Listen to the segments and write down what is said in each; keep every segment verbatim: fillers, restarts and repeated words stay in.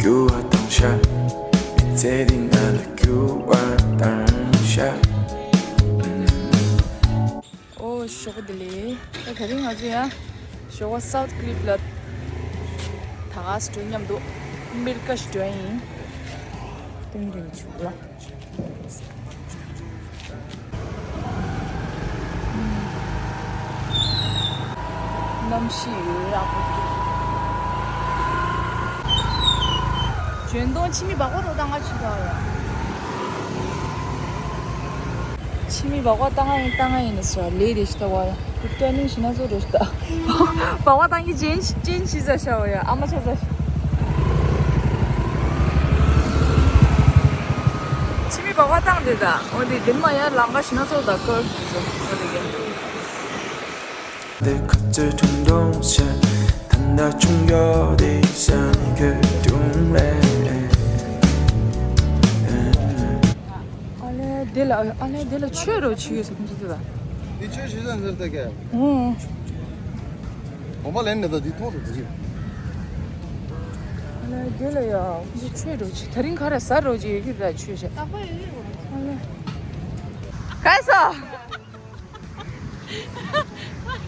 རྒྱུ་བ་དང་ཤ། མི་ཚེ་འདི་ང་ལ་རྒྱུ་བ་དང་ཤ། ཨོ་ཞོགས་པ་བདེ་ལེགས། ད་དེ་རིང་ང་ཚོ་ཡང་ཞོགས་པ་South Cliff ལ་ད་ག་སེ་འགྲོ་མཉམ་དུ་མིར་ཀ་ཞིག་འགྲོ་ཡ་ཡིན། ཏིང་ཏིང་ཆུ་ལ། གནམ་གཤིས་ཡོད་ཡག་པོ་འདུག། འཇོན་ཐང་ཕྱི་མི་སྦག་སྦག་ཏོག་བཏང་ག་ཕྱི་ཐག་ཡ། ཕྱི་མི་སྦག་སྦག་བཏང་ག་ཡིན་བཏང་ག་ཡིན་ཟེར་ལས་དེ་ཤི་ཐག་བ་ཡ། ཀུ་ཏྲ་ནི་ཤི་ན་ཚོ་འགྲོ་ཤི་ད། སྦག་སྦག་བཏང་གི་ཅན་ཅན་ཤི་ཟ་ཤ་བ་ཡ། ཨ་མ་ཆ་ཟ་ཤ། ཕྱི་མི་སྦག་སྦག་བཏང་དེ་ད། འོ་དེ་དེ་མ་ཡ་ལང་ག་ཤི་ན་ཚོ་ད་ཀར་ཚོ་འོ་དེ་ག། དེ་ཁ་ཚོད་ཁྲུང་ཁྲུང་བྱས། ད་ལྟ་ཆུང་ཡོད་དེ་ས་ནི་ཁོད་ཁྲུང་ལེ། ཨ་ལེ་དེ་ལ་ཨ་ལེ་དེ་ལ་ཆོས་རོ་ཆི་ཡོད་ས་ཁོང་ཚོ་དེ་ལ། འདི་ཆོས་ཞིག་ཟེར་ཟེར་ད་གས། ཨོ། འོ་མ་ལེན་ནས་ད་འདི་ཐོག་ཏུ་འདི། ཨ་ལེ་དེ་ལ་ཡ་ཁོང་ཚོ་ཆོས་རོ་ཆི་ད་རིང་ག་རེ་ཟ་རོ་ཆི་ཡོད་ཀྱི་ད་ཆོས་ཤ། ཨ་ལེ། ག་སོ།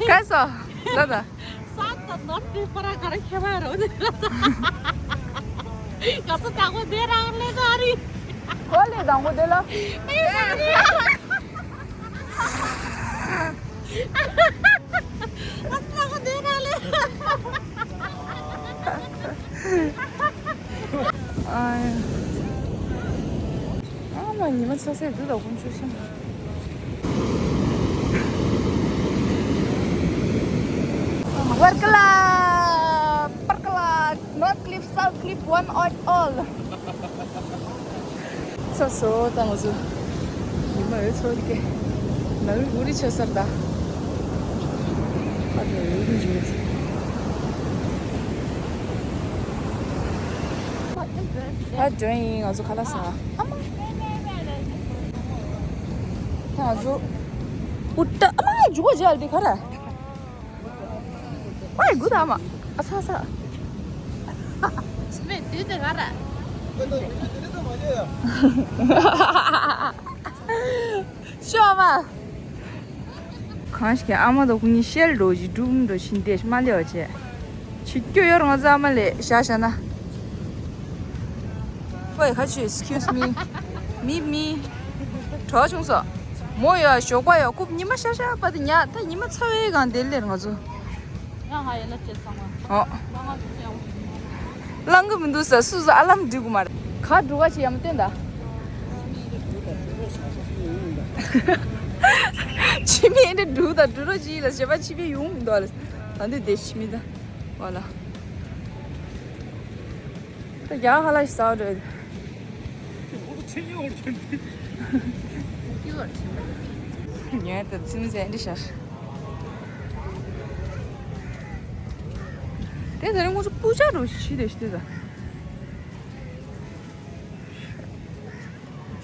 ག་སོ། ལ་ད། ས་ད་ནོར་དེ་པར་ག་རེ་ཁྱེད་པ་རོ་དེ། ག་ཚོད་དང་པོ་དེ་རང་ལས་ད་རི། ཁོ་ལས་དང་པོ་དེ་ལ། ཨེ་རང་རི། ག་ཚོད་དང་པོ་དེ་རང་ལས། ཨ་ཡ། ཨ་མ་ཉི་མ་ཚ་སེ་འདུག་ད་དཀོན་མཆོག་གསུམ། Workla, Parkla, North Cliff, South Cliff, one and all. ཚ་སོ་ད་ང་ཚོ་ཉི་མ་འོད་ཚོ་དེ་གས་ནང་རི་ཆ་སར་ད། ཨ་ནི་འོད་འཇུ། ད་འགྲོ་ཡིན་ང་ཚོ་ཁ་ལག་ཟ། ཨ་མ། ད་ང་ཚོ་ཨུ་ཏྲ་ཨ་མ་འཇུ་གོ་ཇལ་དེ་ཁ་ར། ཨ་ཡ་གུ་ད་ཨ་མ། ཨ་ཚ་ཚ། མེ་དུས་དེ་ཁ་ར། ཤོ་ཨ་མ། གང་ཞིག་གི་ཨ་མ་དང་ཁོ་གཉིས་ཤེལ་འགྲོ་བཞིན་སྒྲུབ་འགྲོ་བཞིན་བསྡད་མ་སླེབས་པ་བྱས། ཆུ་སྐྱོ་ཡོར་ང་ཚོ་ཨ་མ་ལས་ཤ་ཤ་ན། ཝེ་ཁ་ཆུ། Excuse me. Me, me. གྲོགས་བྱུང་སོ། མོ་ཡ་ཞོགས་པ་ཡ་རྐུབ་ཉི་མ་ཤ་ཤ་པ་དེ་ཉ་ད་ཉི་མ་ཚ་བའི་སྒང་དེ་ལེར་ང་ཚོ། ཡང་ཧ་ཡ་ལ་ཅེ་ཚང་མ། ཨོ། ང་ང་ཚོ་ཡང་། ལང་གི་མི་འདུག་ས་སུ་སུ་ཨ་ལམ་འགྲིག་གི་མ་རེད། ག་འགྲོ་ག་ཆེ་ཡ་མ་བསྟན་ད། ཕྱི་མི་འདྲ་འགྲོ་ད་འགྲོ་རོགས་ཅི་ལ་བྱེད་པ་ཕྱི་མི་ཡོང་མི་འདུག་ལ། ད་འདི་དེ་ཕྱི་མི་ད། ཝ་ལ། ད་རྒྱ་ཧ་ལ་ཞིག་ཟ་འགྲོ། ཉོས་ད་ཚིམ་ཟས་འདི་ཤར། དེ་ད་རིང་ང་ཚོ་སྤུ་ཅག་རུ་ཤི་དེ་ཤི་དེ་ད།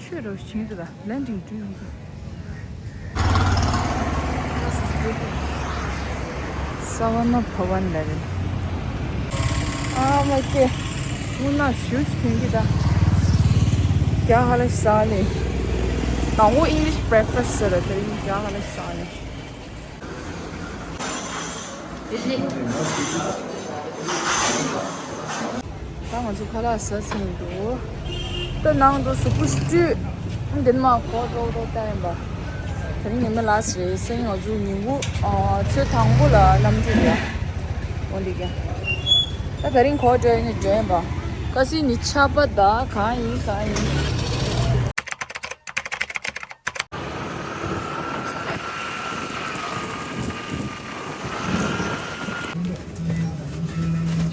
ཆོས་རོ་ཤི་དེ་ད་ལན་ཏིང་ཏུ་ཡོང་ཚོ། Savannah Bhavan ལ་རེད། ཨ་མ་ཀེ། དངོས་གནས་ཞུ་ཞུ་ཐུང་གི་ད། རྒྱ་ཧ་ལ་ཞིག་ཟ་ལེ། དང་པོ་English breakfast ཟེར་ར་དེ་རིང་རྒྱ་ཧ་ལ་ཞིག་ཟ་ལེ། ད་ང་ཚོ་ཁ་ལག་ཟ་ཟིན་འདུག་ད་ནང་དུ་གཟུགས་པོ་ཞིག་བཀྲུས། འདི་ནས་མར་གོ་ཏོག་ཏོག་བཏང་ཡིན་པ། དེ་རིང་ཉི་མ་ལ་སི་རེད་སེང་ང་ཚོ་ཉིན་གུང་ཨ་ཚོད་དང་པོ་ལ་གནམ་གྲུ་རེད། འོ་འདི་ག་ད་དེ་རིང་གོ་འགྲོ་ཡིན་འགྲོ་ཡིན་པ། ཀ་སི་ནི་ཆ་པ་ད་གང་ཡིན་གང་ཡིན།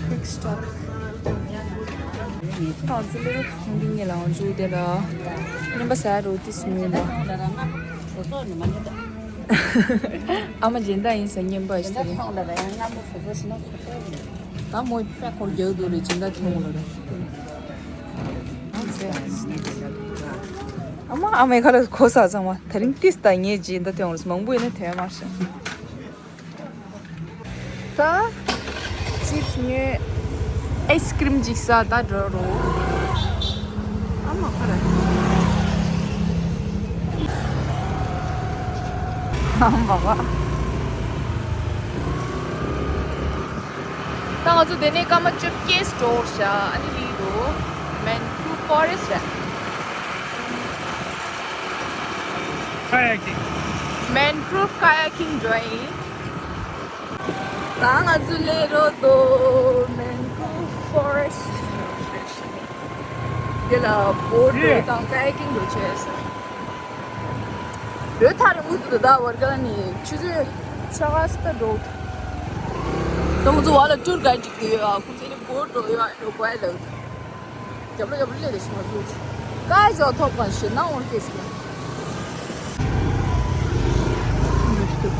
Quick stop. ད་ང་ཚོ་སླེབས་ཁང་འདི་ངེད་ལ་ང་ཚོ་དེ་ལ་རྔན་པ་ཟ་རོ་དེ་སུ་མིན་པ། ཨ་མ་སྦྱིན་བདག་ཡིན་ཟེར་རྔན་པ་ཞིག་དེ་རིང་། ད་མོ་པད་ཁོར་རྒྱག་འདུག་རེད། སྦྱིན་བདག་ཐོན་ལ་རེད། ཨ་མ་ཨ་མའི་ཁ་ལ་གོ་ས་ཚང་མ་དེ་རིང་ཏིས་ད་ངས་སྦྱིན་བདག་ཐོན་ལ་མང་པོ་ཡིན་ན་དོན་མ་ཤེས། ད་ཅིབས་ཉོས། ཨའི་སི་ཀྲིམ་ཅིག་ཟ། ད་འགྲོ་རོགས། ཨ་མ་ཁ་ར། ཨ་མ་བ། ད་ང་ཚོ་དེ་ནས་སྐར་མ་བཅོ་བརྒྱད་འགྲོ་ཤག་ཨ་ནི་ལི་རུ་Mangrove Forest རེད། Kayaking. Mangrove Kayaking འགྲོ་ཡིན། ད་ང་ཚོ་སླེབས་རོགས་འདུག Mangrove Forest འདི་ལ་བོ་ཊི་འགྲོ་དང་ཀ་ཡ་ཀིང་འགྲོ་བྱས་སོང་། ལོས་ཐག་རིང་པོ་འདུག་ད་བར་ཀ་ནི་ཆུ་ཚོད་ཕྱེད་ཀ་ཙམ་འགྲོ་འདུག་ད་ང་ཚོ་བར་ལ་ཊུར་གའིཌ་ཅིག་ཡོད་ཨ། ཁོང་ཚོ་ནི་བོ་ཊི་འགྲོ་ཡོད་ཨ། འགྲོ་དགོས་ཨ་ལབ། རྒྱབ་ལོགས་རྒྱབ་ལོགས་སླེབས་ཏེ་ཞོག་ཚུལ་གྱིས་ཀ་ཞོག་ཐོབ་པ་ཞེ་ན་འོང་སྐད་ཟེར།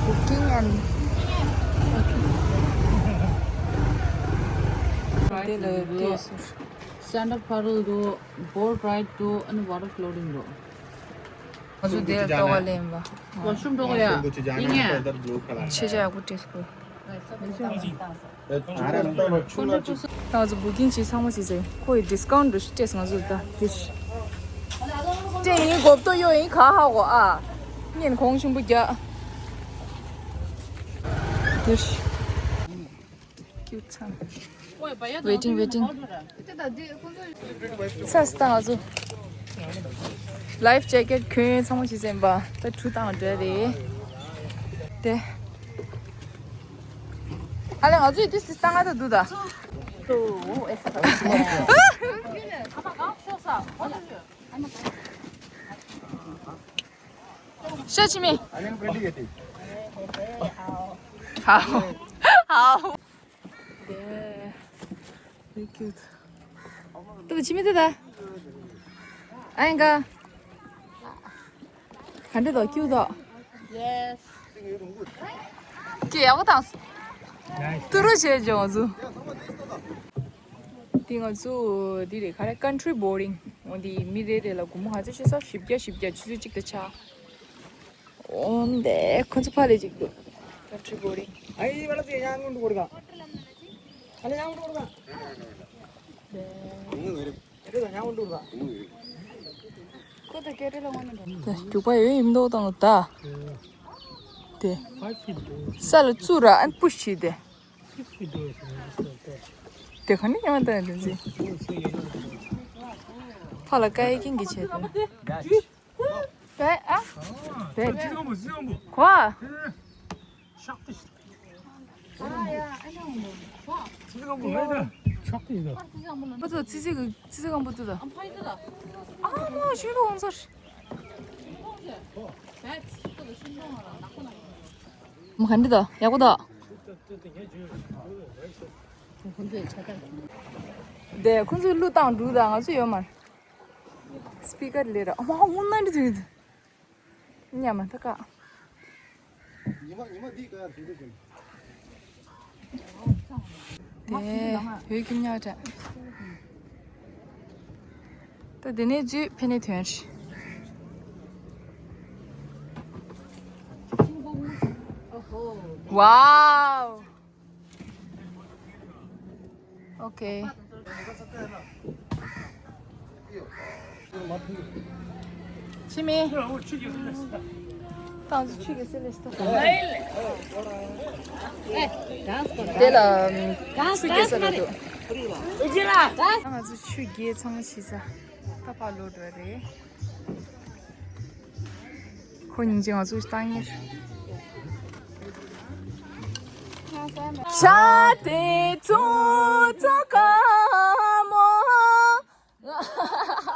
Booking and དེ་ལ་ལྟོས་སོང་། Stand up paddle འདུག boat ride འདུག་ཨ་ནི་water floating འདུག་ང་ཚོ་དེར་ལྟོ་ག་ལེན་པ། Washroom འགྲོ་གི་ཡ། ཡིན་ངེས། ཆེ་ཆེ་ཡག་པོ་སྤྲད་སོང་། ད་ང་ཚོ་བུ་ཀིང་བྱས་ཚང་མ་བྱས་ཚེ་ཁོ་ཡི་ཌིས་ཀའུན་ཊི་རུ་སྤྲད་སོང་ང་ཚོ་ད་དེ། སྤྲད་ཡིན་གོ་བཏོན་ཡོད་ཡིན་ག་ཧ་གོ་ཨ། ངས་གོང་ཆེན་པོ་རྒྱག་དེ། Cute ཚང་། Waiting, waiting. ཚ་སྟ་ང་ཚོ་ལའིཕ་ཇེ་ཀེཊ་གྱོན་ཚང་མ་བྱས་ཟིན་པ་ད་གྲུ་བཏང་འདྲ་རེད། དེ། ཨ་ལེ་ང་ཚོས་དུས་སུ་ལྟ་ང་ད་འདུག་ད། ཤ་ཆི་མེ། ཧའོ། ཧའོ། དེ། Very cute. ཏུ་ཆི་མེ་ཏུ་ད། ཨ་ཡིན་ག་ག་འདྲ་དོ་ཁྱུག་དོ། Yes. ཀྱེ་ཡག་པོ་བཏང་སོང་། ཏུ་རུ་བྱས་ཇོ་ཟུ། དེ་ང་ཚོ་འདི་རེད་ག་རེ་ཀན་ཊི་རི་བོ་ཊིང་འོ་འདི་མི་རེ་རེ་ལ་སྒོར་མོ་ག་ཚོད་ཤེས་ས་བཞི་བརྒྱ་བཞི་བརྒྱ་ཆུ་ཚོད་གཅིག་ཏུ་ཆགས། འོ་འདི་ཁོ་ཚོ་ཕ་ལས་ཅིག་ཏུ་ཀན་ཊི་རི་བོ་ཊིང་། ཁོ་ད་ཀེ་ཏི་ལ་ངོ་ནས་འགྲོ། རྒྱུག་པ་ཡོད་ཡིན་མདོག་དང་ད། དེ། ས་ལ་བཙུགས་ར་ཨན་པུཤ་བྱས་ཏེ། དེ་ག་ནས་ཡང་ད་དེ་ཟི། ཕ་ལ་ཀ་ཡེ་ཀིང་གི་ཆེད་དུ། བས་ཨ། བས། གོ་ཨ། ཕ་ཚོ་ཙི་ཙི་གི་ཙི་ཙི་གང་པོ་ཏུ་ད། ཨ་མ་ཤིང་ཏོག་འོང་ཚར། མ་ག་འདི་ད་ཡག་པོ་ད། དེ་ཁོང་ཚོས་གླུ་བཏང་འདུག་ད་ང་ཚོ་ཡོད་མ། སྤི་ཀར་ལས་ར་ཨ་མ་འོང་ན་འདི་དུས། ཉམས་མ་ཐག་ཀ། ཉི་མ་ཉི་མ་འདི་ཀ་ཡར་ཞུ་རྒྱུ་ཞིག་དེ་ཡོད་ཀྱི་ཉག་དྲ། ད་དེ་ནས་རྫུས་ཕེ་ནས་ཐོན་ཤི། Wow. Okay. ཆི་མེ། ཏང་ཆུ་གི་སི་ལི་སི་ཏོ། དེ་ལ་ཆུ་རྒྱས་ས་རེད་འདུག་ང་ཚོ་ཆུ་རྒྱས་ཚང་མ་ཕྱིན་ས། ད་ཕར་ལོག་འགྲོ་རེད། ཁོ་སྙིང་རྗེ། ང་ཚོ་བཏང་ངེར། ཤ་དེ་ཚོ་ཚོ་ཀ་མོ།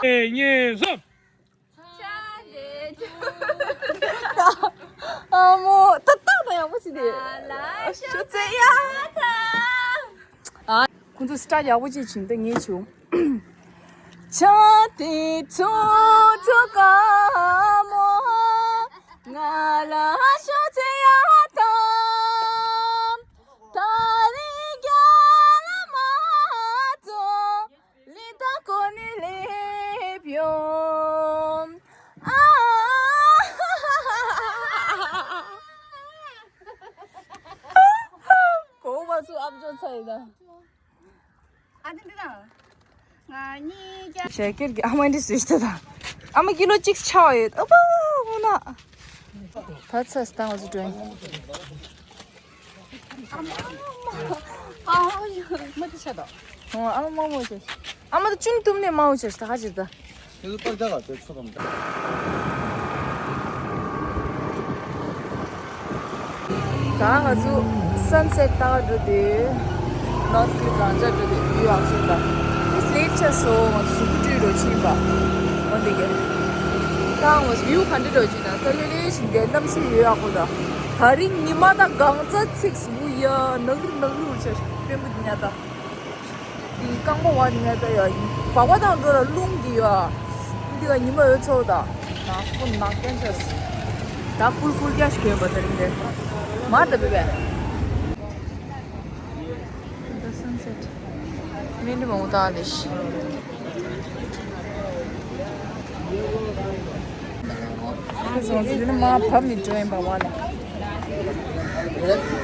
ཨེ་ཉེ་སོབ། ཨ་མོ་ཏག་ཏག་ན་ཡག་པོ་ཞིག་དེ། ཤོ་ཚེ་ཡ་ད། ཨ། ཁོང་ཚོ་སི་ཊལ་ཡག་པོ་ཅིག་བྱིན་ཏེ་ངས་བྱུང་། ཆ་དེ་ཚོ་ཚོ་ཀ་མོ། ང་ལ་ཤོ་ཚེ་ཡ་ད། ད་རེ་རྒྱ་ལ་ ཨ་དེ་འདི་དང་། ང་གཉིས་བརྒྱ། ཞལ་ཀེར་གྱི་ཨ་མ་འདི་བཟོས་ཤི་ད། ཨ་མ་ཀི་ལོ་གཅིག་ཆགས་ཡོད། ཨ་ཕ་འོ་ན། ད་ཚ་སྟངས་འོ་ཚོ་འགྲོ་ཡིན། ཨ་མ་དེ་ཆགས་དོ། ཨ་མ་མང་མོ་ཆགས། ཨ་མ་ད་ཅུང་གཏུམ་ནས་མང་མོ་ཆགས་ད་ག་ཅིག་ད། ཁྱེད་ཚོ་པར་རྒྱག་ག་དེ་ཚོ་དང་། ད་ང་ཚོ་སན་སེཊ་ལྟ་ག་འགྲོ་དུས། ནོར་ཐི་ཀྲིག་རང་འཇགས་འགྲོ་དུས་ཡུལ་ཡག་ཤོས་ད། ཨིས་ལེཊ་ཆ་སོ་ང་ཚོ་གཟུགས་པོ་བཀྲུས་འགྲོ་ཕྱིན་པ། འོ་འདི་གས། ད་ང་ཚོ་བིའུ་ག་འདྲ་འགྲོ་ཕྱིན་ན་ད་ལེ་ལེ་བཞིན་དེ་གནམ་གཤིས་ཡོད་ཡག་པོ་ད། ད་རིང་ཉི་མ་ད་གང་ཙམ་ཚིགས་སུ་ཡ་ནག་རི་ནག་རི་བྱ་དཔོན་པོ་ཉ་ད། འདི་རྐང་པ་བ་ཉལ་ད་ཡ། སྦག་སྦག་དང་འགྲོ་ལ་རླུང་གི་ཡ། འདི་ག་ཉི་མ་འོད་ཚོགས་ད། ནག་པོ་ནག་ཀན་ཆས། ད་ཕུལ་ཕུལ་རྒྱ་ཞིག་གྱོན་པ་དེ་རིང་དེ། མར་ད་བི་བས། The sunset. མི་འདི་མང་པོ་ད་ལེ་ཤི། ཁོ་ཚོ་ང་ཚོ་འདི་ནས་མར་བབས་ནས་འགྲོ་ཡིན་པ་བ་ལ།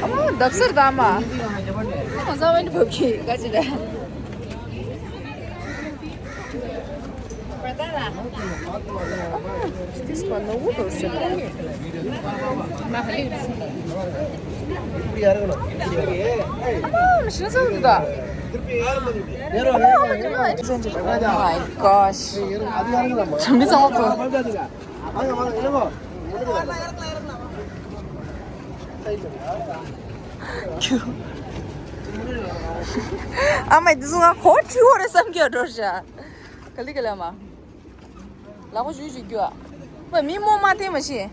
ཨ་མ་འདབ་སར་ད་མ། ཨ་མ་ས་བ་ནས་བབས་ཀྱི་ག་ཅི་རེད། This one, no water. ཨ་མ་ཤི་ན་ས་བ་འདི་ད། Oh my gosh. ཚང་མ་ཁོ། ཨ་མ་འདི་ཚོ་ང་ཁོ་ཁྲིའོ་རེད་བསམ་གྱི་འགྲོ་ཤག་ག་ལི་ག་ལ་མ། ལག་པ་ཞུ་ཞུ་རྒྱུ་ཨ། ཨ་མ་མི་མོ་མ་འཐེན་མ་ཤེས།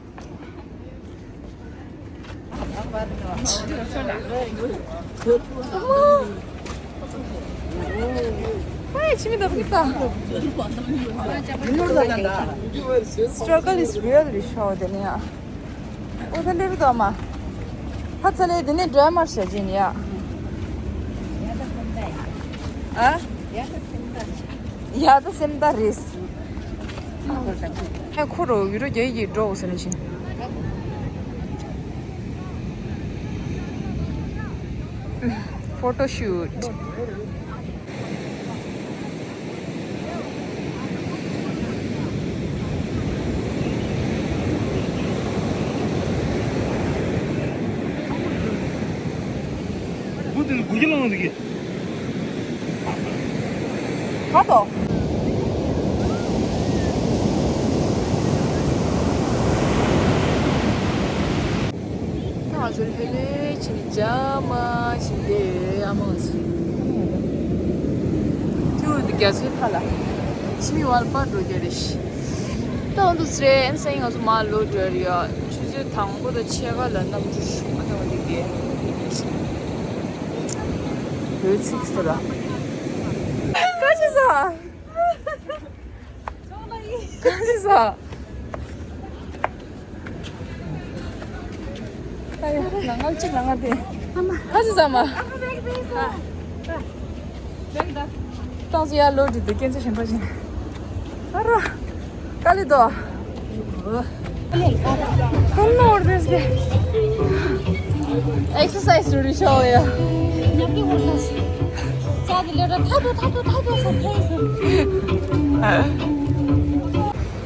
ཨེ་ཕྱི་མི་ད་བུ་ད། Struggle is real རི་ཤོ་དེ་ནི་ཨ། ཨོ་ད་འདྲེ་རུ་དོ་མ། ཧ་ཚ་ལེ་དེ་ནི་འགྲོ་མར་བྱ་ཅི་ནི་ཨ། ཨ། ཡ་ད་སེམས་ད་རེད། ཨེ་ཁོ་རོ་ཡུ་རོ་རྒྱ་ཡིག་འགྲོ་ཟེར་ནི་ཆེ། Photo shoot. ཁ་དོག་ང་ཚོ་ལྷོད་ལྷོད་བྱས་ནས་འཇགས་མ་བྱས་བསྡད་ཡོད་ཨ་མ་ང་ཚོ། ཐུ་འདི་རྒྱ་མཚོའི་མཐའ་ལ་ཕྱི་མི་བར་པར་འགྲོ་རྒྱུ་རེད་ཤི། ད་འོ་འདུག་སེ་རེད། ཨན་སེང་ང་ཚོ་མ་ལོ་འགྲོ་རེད་ཡ། ཆུ་ཚོད་དང་པོ་དང་ཕྱེད་ཀ་ལ་གནམ་གྲུ་ཤུགས་མ་ཐེངས་མ་འདི་གས། བོད་ཚིག་ཟེར་ལ། ཀ་ཅི་ཟ། ཀ་ཅི་ཟ། ཨ་ཡ་ང་ང་གཅིག་ལ་ང་དེ། ཀ་ཅི་ཟ་མ། ཏང་སུ་ཡ་ལོ་དྲི་དུ་སྐྱེན་ཚེ་ཞིམ་པ་བཞིན། ཨ་ར། ཀ་ལི་དོ། ཀ་ལོར་དེ་སྐྱེ། ཨེག་སར་སའིས་རུ་རི་ཤོ་ཡ། ཉབ་ཀྱི་འོར་དང་། ས་དེ་ལས་ར་ཐ་དོ་ཐ་དོ་ཐ་དོ་ས་ཐེ་སུ།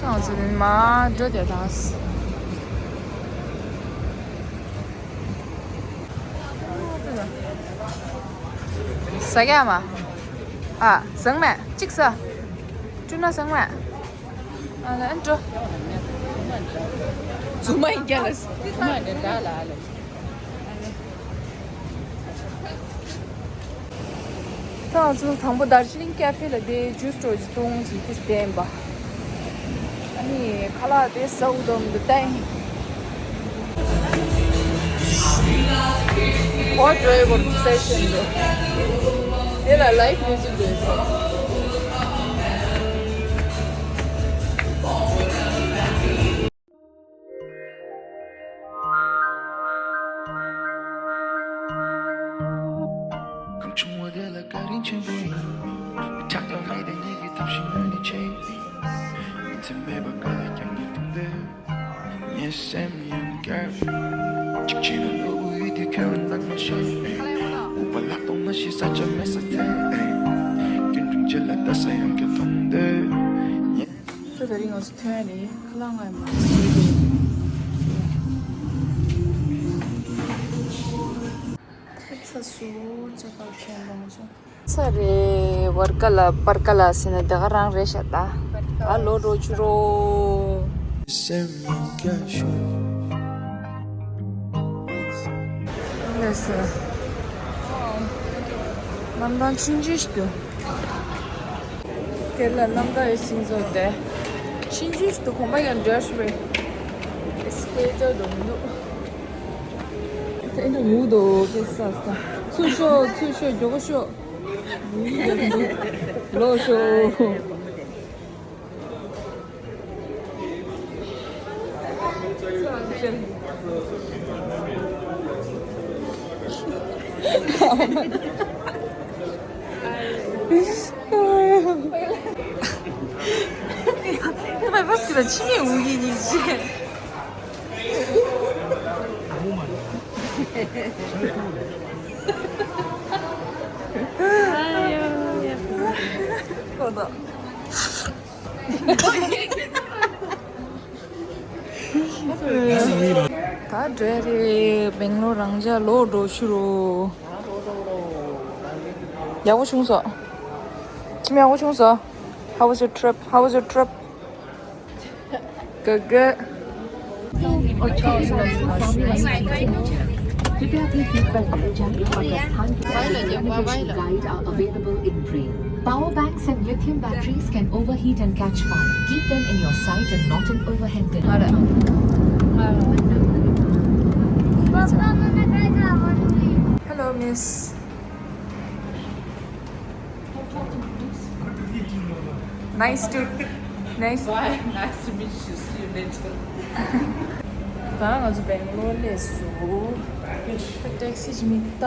ཏང་སུ་རིན་མ་འགྲོ་དེ་དང་། ཟ་རྒྱ་མ། ཨ་ཟང་མེད་གཅིག་ཟ། བཀྲུས་ན་ཟང་མེད། ཨ་ལ་ཨ་འགྲོ། རྫུན་མ་ཡིན་རྒྱ་ལ་ཟ། རྫུན་མ་འདྲ་འདྲ་ལ་ཨ་ལ། ད་ང་ཚོ་དང་པོ་དར་ཇི་ལིང་ཀེ་ཧྥེ་ལ་དེ་ཇུས་སྤྲོད་ཅིག་གཏོང་ཅིག་ཏིས་བསྟན་པ། ཨ་ནི་ཁ་ལག་དེ་ཟ་འུ་དོམ་དུ་བསྟན། ཨོ་ཌ་རའི་བར་སེ་ཤན་དུ་དེ་ལ་ལའིབ་མིའུ་ཛིག་དེ་ཟ། གང་བྱུང་བ་དེ་ལ་བཀའ་དྲིན་ཆེན་པོ་ཡིན། ཆགས་སྡང་མེད་དེ་ཉིད་ཀྱི་ཐབས་ཤེས་ངོས་ནས་བྱེད། ཡིན་ཚད་མེད་པ་ག་ལ་ཀྱང་ངས་མཐོང་དེ། ངའི་སེམས་ཡང་བསྐྱར། གཅིག་བྱས་ན་གློ་བུར་ཡུལ་དེ་ཁ་ལ་ནག་མ་ཤར། དབུགས་པ་ལྷག་གཏོང་མ་ཤེས་ས་ཆ་མེད་ས་དེ། ང་ཚོ་ཐོན་རེད། ཁ་ལག་ང་མ་བཟོས་རེད། ཚ་སུ་ཅེ་ཀ་ཁྱོན་ལོང་ཚོ། ཚ་རེད། བར་ཀ་ལ་པར་ཀ་ལ་ཟེར་ན་དེ་ག་རང་རེད་ཤག་ད། ཨ་ལོ་འགྲོ་ཆུ་རོ། ལགས་སོ། གནམ་ཐང་ཆུང་ཆུང་ཞིག་ཏུ། དེ་ལ་གནམ་ཐང་ཡོད་སྲིད་ཚོ་དེ། ཆུང་ཆུང་ཞིག་ཏུ་གོམ་པ་ཡང་འདྲ་ཞིག་རེད། ཨེ་སི་ཀེ་ལེ་ཊར་དུ་མི་འདུག་དེ་ནི་འུ་དོ་དེ་ས་ས། ཚུར་ཤོག་ཚུར་ཤོག་མགྱོགས་པོ་ཤོག་ལོ་ཤོག་ཁྱེད་པའི་བ་སི་ཀི་ལ་ཆི་མེད་འུ་གི་ཉིན་བྱེད། ཨ་ཡོ་ཡ། ཁོ་ད། ད་འགྲོ་རེད། སྦེང་ལོར་རང་འཇགས་ལོག་འགྲོ་ཤུ་རུ། ཡག་པོ་བྱུང་སོང་། ཁྱིམ་ཡག་པོ་བྱུང་སོང་། How was your trip? How was your trip? Good, good. कृपया अपनी सीट पर बैठ जाएं और प्रस्थान के लिए guide are available in train. Power banks and lithium batteries can overheat and catch fire. Keep them in your sight and not in overhead bin. Hello, miss. Nice to, nice. Bye, nice to meet you. See you later. ད་ང་ཚོ་སྦེང་ལོར་སླེབས་སོང་། ཊེག་སི་ཅིག་མི་ལྟ།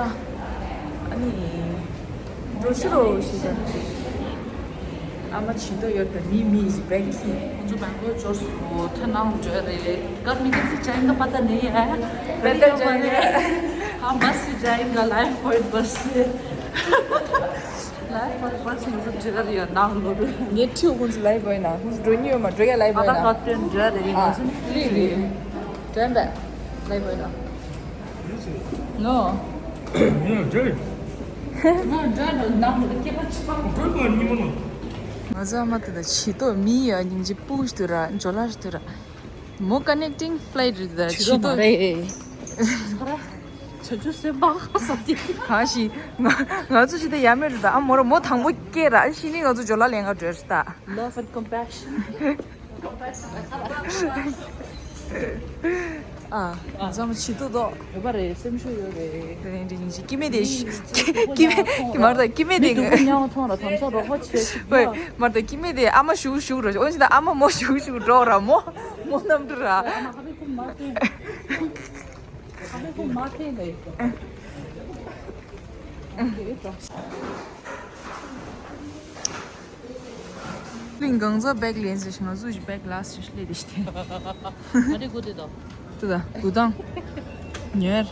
ཨ་ནི། འགྲོ་ཤི་རོ་ཞེས་བྱ། ཨ་མ་ཇི་ཏོ་ཡོད་པའི་མི་མི་ཞིག་བེང་ཁི། ཁོང་ཚོ་སྦེང་ལོར་འབྱོར་སོང་། ཐ་ནང་འབྱོར་རེད། घर में कैसे जाएंगे पता नहीं है। पहले हमारे, हाँ, बस से जाएंगे, लाइफ पॉइंट बस से। लाइफ पॉइंट बस में तो जगह दिया नाम लो। ངས་ཁྲིའུ་ཁོང་ཚོ་ལའི་བོའི་ནང་ཁོང་ཚོ་འགྲོ་མྱོང་མ་འགྲོ་ཡ་ལའི་བོའི་ནང་། ཨ་ད་ཁ་ཏོན་འབྱོར་རེད། ཨ་ཁོང་ཚོ་ལི་རེད། དྲན་པས་ལའི་བོའི་ནང་། No. ང་འདྲ་འདྲ་ནང་ལ་སྐྱེ་བ་ཆུ་བ་འགྲོ་མ་ཉི་མ་ནང་། ང་ཚོ་ཨ་མ་དེ་དང་ཇི་ཏོ་མི་ཡ་སྙིང་རྗེ་སྤུ་ཞིག་ཏུ་ར་འཇོ་ལ་ཞིག་ཏུ་ར། མོ་ཀ་ནེག་ཊིང་ཕ་ལའི་ཊི་རེད་ད། ཇི་ཏོ་མ་རེད། ཆ་ཆུ་སེམས་པ་ཁ་ས་ཏི། གང་ཞིག་ང་ང་ཚོ་ཞིག་ཏུ་ཡ་མེད་རེད་ད། ཨ་མོ་ར་མོ་དང་པོ་སྐྱེས་ར། ཨ་ཤི་ནི་ང་ཚོ་འཇོ་ལ་ལེན་ག་འགྲོ་རེད་ད། Love and compassion. ཨ། ང་ཚོ་མ་ཇི་ཏོ་དོ། ཡོད་པ་རེད། སེམས་ཤུགས་ཡོད་རེད། དེ་ནས་འདི་ཉིན་ཞིག་སྐྱེ་མེད་དེ། སྐྱེ་མེད་མར་དང་སྐྱེ་མེད་དེ། དུ་ཉང་ཚོང་ལ་དམ་ས་རོགས་པ་བྱེད་ཤིག་ཡ། མར་དང་སྐྱེ་མེད་དེ་ཨ་མ་ཞུགས་ཞུགས་རོ། འོན་ཅི་ད་ཨ་མ་མོ་ཞུགས་ཞུགས་འགྲོ་ར། མོ་མོ་རྣམ་འགྲོ་ར། ཨ་མ་ཧ་པེ་ཁུ་མ་ཏེ། ཧ་པེ་ཁུ་མ་ཏེ་ལེ། གླིང་གང་ཚོ་བེག་ལེན་ཟེར་ཞིང་ང་ཚོ་ཞིག་བེག་ལ་སི་ཞིག་ལས་དེ་ཞིག་དེ། ཨ་རི་གོ་དེ་དང་། དེ་དང་གུ་དང་། ཉོར།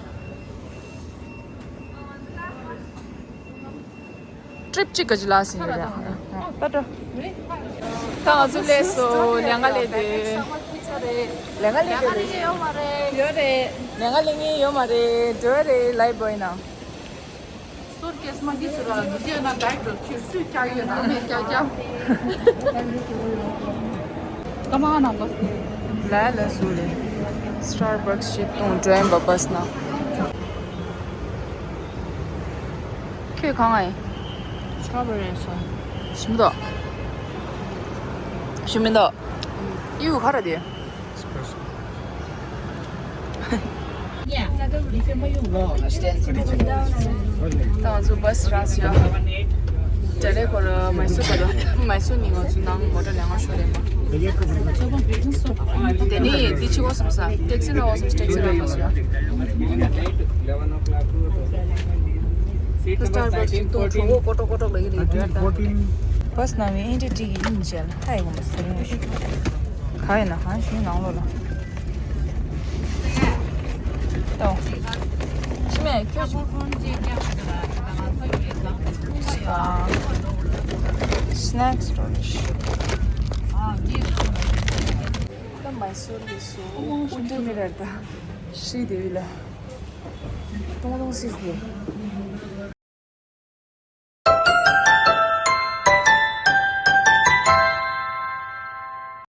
ཊི་རིབ་གཅིག་ག་ཅི་ལ་སི་ཉོར་ཡ། ད་འགྲོ། ད་ང་ཚོ་སླེབས་སོང་། ལས་ང་སླེབས་དེ། ལས་ང་སླེབས་དེ་ཡོད་མ་རེད། ཡོད་རེད། ལས་ང་སླེབས་ངེས་ཡོད་མ་རེད། འགྲོ་རེད་ལའི་བོའི་ནང་། སུར་ཀེས་མ་གི་སུ་ར་འདི་ཅེ་ན་བེག་ཏུ་ཁྱེར་སུས་བཀྱག་ཡོད་ན་མེད་བཀྱག་བཀྱག་ཀ་མ་ན་བ་སི། ལ་ལ་སུ་རེད། སི་ཊར་བག་སི་ཞིག་གཏོང་འགྲོ་ཡིན་པ་བ་སི་ན། ཁྱོད་གང་ཨེ། སི་ཊོ་བེ་རི་སོ། ཞིམ་མདོག་ཞིམ་མི་འདུག་ཨིའུ་ག་རེ་དེ། ད་ང་ཚོ་བ་སི་རག་སོང་ཡ། དེ་ལས་ཁོ་ར་མའི་སུར་ག་ལ་མའི་སུར་ནི་ང་ཚོ་ནང་མོ་ཊ་ལས་ང་ཤོར་རེད་མ། དེ་ནས་དེ་ཕྱི་བ་སོང་ས་ཊེག་སི་རག་བ་སོང་ས་ཊེག་སི་རག་བ་སོང་ཡ། ཁ་སི་ཊར་བ་སི་ཅིག་ཏོ་གྲོད་ཁོག་ཀོ་ཀྲོག་ཀོ་ཀྲོག་ལ་ཡི་རེད་འདྲ་ད། བ་སི་ནང་མི་ཨེ་འདྲ་ཀྲིག་གི་ཡིན་བྱས་ལ་ཧ་ཡི་གོ་མ་སི་རིང་བ་ཞིག་ག་ཡིན་ན་གང་ཞིག་ནང་ལོགས་ལ། ཏོ། ཤི་མེད་ཁྱོད་ཅིག་ཨ། སི་ནེག་སི་སི་ཊོར་རེད་ཤག་ད་མའི་སུར་གྱི་སུ་ཨུ་ཏུ་མི་རར་ད་ཧྲི་དེ་བི་ལ་ཏོང་ཏོང་སིས་ནི།